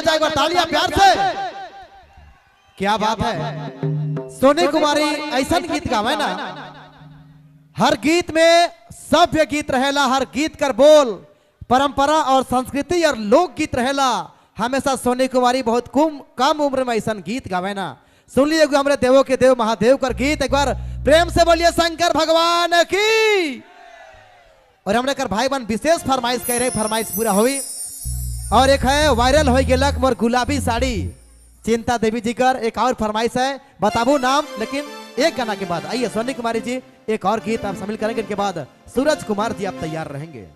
हो जाए एक बार तालियां प्यार से। क्या बात है, सोनी कुमारी ऐसा गीत गावे ना, हर गीत में सभ्य गीत रहेला, हर गीत कर बोल परंपरा और संस्कृति और लोक गीत रहेला। हमेशा सोनी कुमारी बहुत कम कम उम्र में ऐसा गीत गावे ना। सुन लीजिए हमारे देवों के देव महादेव कर गीत, एक बार प्रेम से बोलिए शंकर भगवान की। और हमने कर भाई बहन विशेष फरमाइश कह रहे, फरमाइश पूरा हुई। और एक है वायरल हो गेलक मोर गुलाबी साड़ी, चिंता देवी जी कर एक और फरमाइश है, बताबू नाम लेकिन एक गाना के बाद। आइए सोनी कुमारी जी एक और गीत आप शामिल करेंगे, इनके बाद सूरज कुमार जी आप तैयार रहेंगे।